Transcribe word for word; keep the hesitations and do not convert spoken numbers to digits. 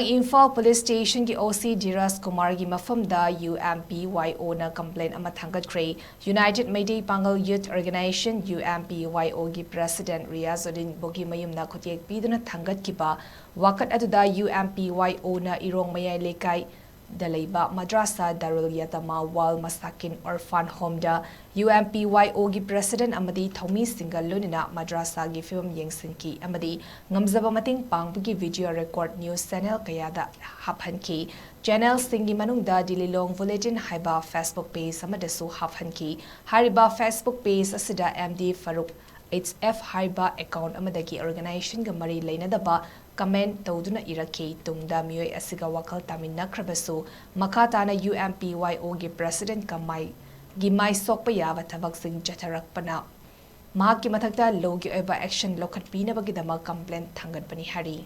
Imphal police ꯁ꯭ꯇꯦꯁꯟꯒꯤ ꯑꯣ ꯁꯤ ꯙꯤꯔꯥꯖ ꯀꯨꯃꯥꯔꯒꯤ ꯃꯐꯝꯗ U M P Y O complaint ꯑꯃ ꯊꯥꯡꯒꯠꯈ꯭ꯔꯦ꯫ United Meitei Pangal youth organisation, U M P Y ꯑꯣꯒꯤ ꯄ꯭ꯔꯦꯁꯤꯗꯦꯟꯠ ꯔꯤꯌꯥꯖꯨꯗꯤꯟ ꯕꯨꯒꯤ ꯃꯌꯨꯝꯗ ꯈꯨꯠꯌꯦꯛ ꯄꯤꯗꯨꯅ ꯊꯥꯡꯒꯠꯈꯤꯕ ꯋꯥꯀꯠ ꯑꯗꯨꯗ ꯌꯨ ꯑꯦꯝ ꯄꯤ ꯋꯥꯏ ꯑꯣꯅ ꯏꯔꯣꯡ ꯃꯌꯥꯏ ꯂꯩꯀꯥꯏꯗ ꯂꯩꯕ ꯃꯗ꯭ꯔꯥꯁꯥ ꯗꯥꯔꯨꯜ ꯌꯥꯇꯥꯃꯥ ꯋꯥꯜ ꯃꯁꯥꯀꯤꯟ orphan ꯍꯣꯝꯗ U M P Y ꯑꯣꯒꯤ ꯄ꯭ꯔꯦꯁꯤꯗꯦꯟꯠ ꯑꯃꯗꯤ ꯊꯧꯃꯤꯁꯤꯡꯒ ꯂꯣꯏꯅꯅ ꯃꯗ꯭ꯔꯥꯁꯥꯒꯤ ꯐꯤꯕꯝ ꯌꯦꯡꯁꯤꯟꯈꯤ ꯑꯃꯗꯤ ꯉꯝꯖꯕ ꯃꯇꯦꯡ ꯄꯥꯡꯕꯒꯤ ꯚꯤꯗꯤꯑꯣ ꯔꯦꯀꯣꯔꯗ ꯅ꯭ꯌꯨꯁ ꯆꯦꯅꯦꯜ ꯀꯌꯥꯗ ꯍꯥꯞꯍꯟꯈꯤ꯫ ꯆꯦꯅꯦꯜꯁꯤꯡꯒꯤ ꯃꯅꯨꯡꯗ ꯗꯤꯂꯤꯂꯣꯡ ꯕꯨꯂꯦꯇꯤꯟ ꯍꯥꯏꯕ ꯐꯦꯁꯕꯨꯛ ꯄꯦꯖ ꯑꯃꯗꯁꯨ ꯍꯥꯞꯍꯟꯈꯤ꯫ ꯍꯥꯏꯔꯤꯕ ꯐꯦꯁꯕꯨꯛ ꯄꯦꯖ ꯑꯁꯤꯗ M D Farooq H F ꯍꯥꯏꯕ ꯑꯦꯀꯥꯎꯟꯠ ꯑꯃꯗꯒꯤ ꯑꯣꯔꯒꯅꯥꯏꯖꯦꯁꯟꯒ ꯃꯔꯤ ꯂꯩꯅꯗꯕ ꯀꯃꯦꯟꯠ ꯇꯧꯗꯨꯅ ꯏꯔꯛꯈꯤ꯫ ꯇꯨꯡꯗ ꯃꯤꯑꯣꯏ ꯑꯁꯤꯒ ꯋꯥꯈꯜ ꯇꯥꯃꯤꯟꯅꯈ꯭ꯔꯕꯁꯨ, ꯃꯈꯥ ꯇꯥꯅ ꯌꯨ ꯑꯦꯝ ꯄꯤ ꯋꯥꯏ ꯑꯣꯒꯤ ꯄ꯭ꯔꯦꯁꯤꯗꯦꯟꯠ ꯀꯃꯥꯏꯒꯤ ꯃꯥꯏ ꯁꯣꯛꯄ ꯌꯥꯕ ꯊꯕꯛꯁꯤꯡ ꯆꯠꯊꯔꯛꯄꯅ ꯃꯍꯥꯛꯀꯤ ꯃꯊꯛꯇ ꯂꯣꯒꯤ ꯑꯣꯏꯕ ꯑꯦꯛꯁꯟ ꯂꯧꯈꯠꯄꯤꯅꯕꯒꯤꯗꯃꯛ ꯀꯝꯄ꯭ꯂꯦꯟ ꯊꯥꯡꯒꯠꯄꯅꯤ ꯍꯥꯏꯔꯤ꯫